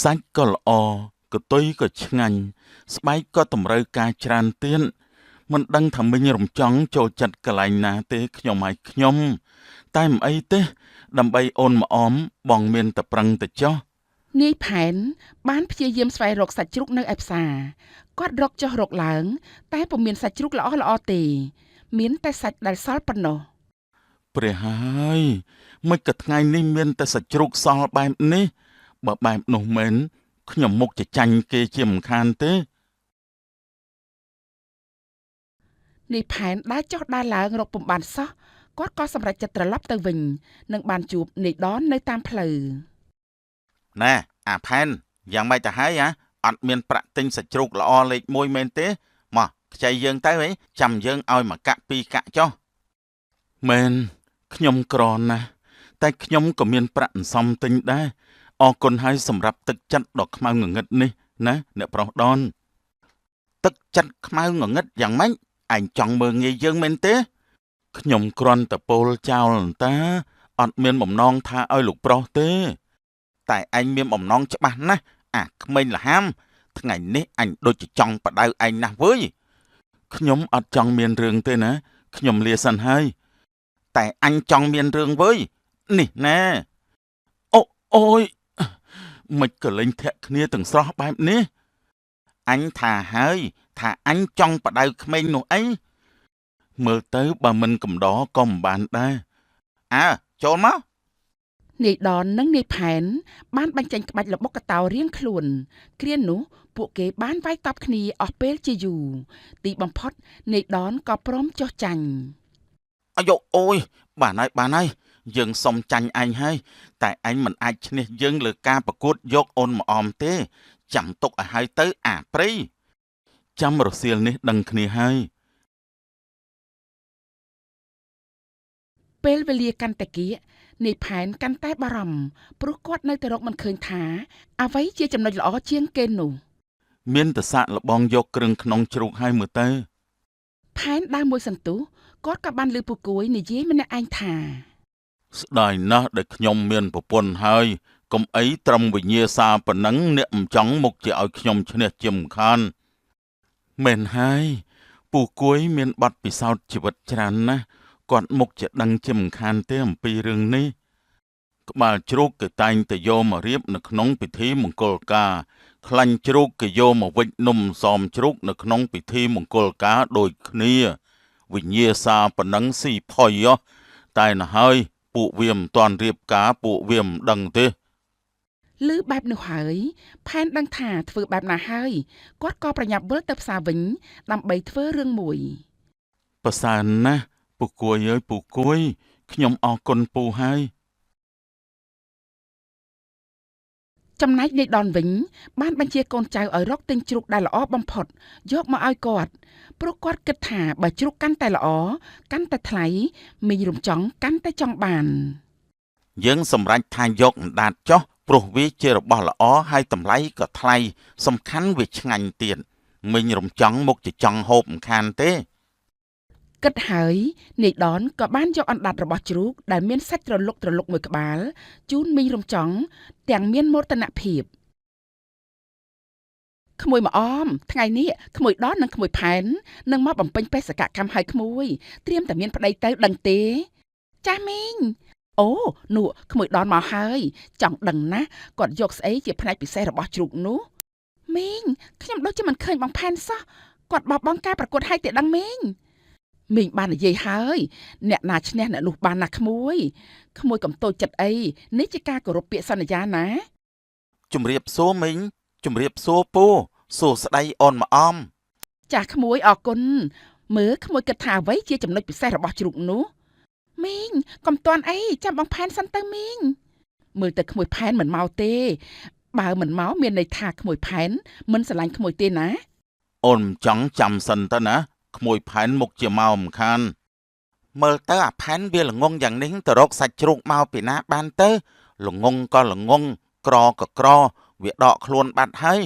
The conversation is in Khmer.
សាច់ក៏ល្អកតុយក៏ឆ្ងាញ់ស្បែកក៏តម្រូវការច្រើនទៀតមិនដឹងថាមីងរំចង់ចូលចិត្តកន្លែងណាទេខ្ញុំឲ្យខ្ញុំ តែមិនអីទេដើម្បីអូនម្អមបងមានតែប្រឹងទៅចុះ នាយផែនបានព្យាយាមស្វែងរកសាច់ជ្រូកនៅឯផ្សារគាត់រកចុះរកឡើង តែពុំមានសាច់ជ្រូកល្អល្អទេ មានតែសាច់ដែលសល់ប៉ុណ្ណោះ ព្រះហើយមិនក៏ថ្ងៃនេះមានតែសាច់ជ្រូកសល់បែបនេះបើបែបនោះមែនខ្ញុំមុខจะចាញ់គេជាមិនខានទេ នាយផែនដើរចុះដើរឡើងរកពុំបានសោះគាត់ក៏សម្រេចចិត្តត្រឡប់ទៅវិញនិងបានជួបនាយដននៅតាមផ្លូវ ណែអាផែនយ៉ាងម៉េចទៅហើយហ៎អត់មានប្រាក់ទិញសាច់ជ្រូកល្អលេខ1មែនទេមកខ្ចីយើងទៅហីចាំយើងឲ្យមួយកាក់ពីរកាក់ចុះមែនខ្ញុំក្រណាស់តែខ្ញុំក៏មានប្រាក់អន្សំទិញដែរអរគុណហើយសម្រាប់ទឹកចិត្តដ៏ខ្មៅងងឹតនេះណាអ្នកប្រុសដនទឹកចិត្តខ្មៅងងឹតយ៉ាងម៉េចឯងចង់មើងងាយយើងមែនទេខ្ញុំគ្រាន់តែពោលចោលតាអត់មានបំណងថាឲ្យលោកប្រុសទេ តែឯងមានបំណងច្បាស់ណាស់អាក្មេងលហាមថ្ងៃនេះអញដូចជាចង់បដៅឯងណាស់វើយខ្ញុំអត់ចង់មានរឿងទេណាខ្ញុំលាសិនហើយតែអញចង់មានរឿងវើយនេះណែអូអូយមិនក៏លេងធាក់គ្នាទាំងស្រស់បែបនេះអញថាហើយថាអញចង់បដៅក្មេងនោះអីមើលទៅបើមិនកំដរក៏មិនបានដែរអើចូលមក នាយដននិងនាយផែនបានបញ្ចេញក្បាច់ល្បុក្កតោរៀងខ្លួន គ្រានោះពួកគេបានវាយតប់គ្នាអស់ពេលជាយូរទីបំផុតនាយដនក៏ព្រមចុះចាញ់ អាយុអូយបានហើយបានហើយយើងសុំចាញ់ឯងហើយតែឯងមិនអាចឈ្នះយើងលើការប្រកួតយកអូនមកអមទេ ចាំទុកឲ្យហើយទៅអាព្រៃចាំរសៀលនេះដឹងគ្នាហើយ ពេលវេលាកាន់តែគៀកនាយផែនកាន់តែបារម្ភព្រោះគាត់នៅតែរកមិនឃើញថាអ្វីជាចំណុចល្អជាងគេនោះ មានតសាកលបងយកគ្រឿងក្នុងជ្រូកឲ្យមើលទៅ ផែនដើរមួយសន្ទុះគាត់ក៏បានឮពូគួយនិយាយម្នាក់ឯងថា ស្ដាយណាស់ដែលខ្ញុំមានប្រពន្ធហើយកុំអីត្រឹមវិញ្ញាសាប៉ុណ្ណឹងអ្នកមិនចង់មុខជាឲ្យខ្ញុំឈ្នះជាមិនខានមែនហើយពូគួយមានបទពិសោធន៍ជីវិតច្រើនណាស់គាត់មុខជាដឹងជាមិនខានទេអំពីរឿងនេះក្បាលជ្រូកគេតែងតែយកមករៀបនៅក្នុងពិធីមង្គលការខ្លាញ់ជ្រូកគេយកមកវិចនំសមជ្រូកនៅក្នុងពិធីមង្គលការដូចគ្នាវិញ្ញាសាប៉ុណ្ណឹងស៊ីផុយហ៎តែណហើយពួកវាមិនទាន់រៀបការពួកវាមិនដឹងទេ ឮបែបនោះហើយផែនដឹងថាធ្វើបែបណាហើយគាត់ក៏ប្រញាប់វិលទៅផ្សារវិញដើម្បីធ្វើរឿងមួយ ប្រសើរណាស់ពូគួយអើយពូគួយខ្ញុំអរគុណពូហើយ ចំណែកនាយដនវិញបានបញ្ជាកូនចៅឲ្យរកទិញជ្រូកដែលល្អបំផុតយកមកឲ្យគាត់ព្រោះគាត់គិតថាបើជ្រូកកាន់តែល្អកាន់តែថ្លៃមីងរំចង់កាន់តែចង់បាន យើងសម្រេចថាយកអណ្ដាតចុះព្រោះវាជារបស់ល្អហើយតម្លៃក៏ថ្លៃសំខាន់វាឆ្ងាញ់ទៀតមីងរំចង់មុខជាចង់ហូបមិនខានទេ គិតហើយនាយដនក៏បានយកអណ្ដាតរបស់ជ្រូកដែលមានសាច់ត្រលុកត្រលុកមួយក្បាលជូនមីងរំចង់ទាំងមានមោទនភាពក្មួយមកអមថ្ងៃនេះក្មួយដននិងក្មួយផែននឹងមកបំពេញបេសកកម្មឲ្យក្មួយត្រៀមតែមានប្តីទៅដឹងទេចាស់មីងអូនោះក្មួយដនមកហើយចង់ដឹងណាស់គាត់យកស្អីជាផ្នែកពិសេសរបស់ជ្រូកនោះមីងខ្ញុំដូចជាមិនឃើញបងផែនសោះគាត់បោះបង់ការប្រកួតឲ្យទេដឹងមីងមីងបាននិយាយហើយអ្នកណាឈ្នះអ្នកនោះបានណាក្មួយក្មួយកុំតូចចិត្តអីនេះជាការគោរពពាក្យសន្យាណា ជំរាបសួរមីងជំរាបសួរពូសួស្ដីអូនមកអម ចាស់ក្មួយអរគុណមើលក្មួយគិតថាអ្វីជាចំណុចពិសេសរបស់ជ្រូកនោះមីងកុំតាន់អីចាំបងផែនសិនទៅមីងមើលទៅក្មួយផែនមិនមកទេបើមិនមកមានន័យថាក្មួយផែនមិនស្រឡាញ់ក្មួយទេណា អូនមិនចង់ចាំសិនទៅណាក្មួយផែនមុខជាមកមិនខានមើលទៅអាផែនវាល្ងងយ៉ាងនេះទៅរកសាច់ជ្រូកមកពីណាបានទៅល្ងងក៏ល្ងងក្រក៏ក្រវាដកខ្លួនបាត់ហើយ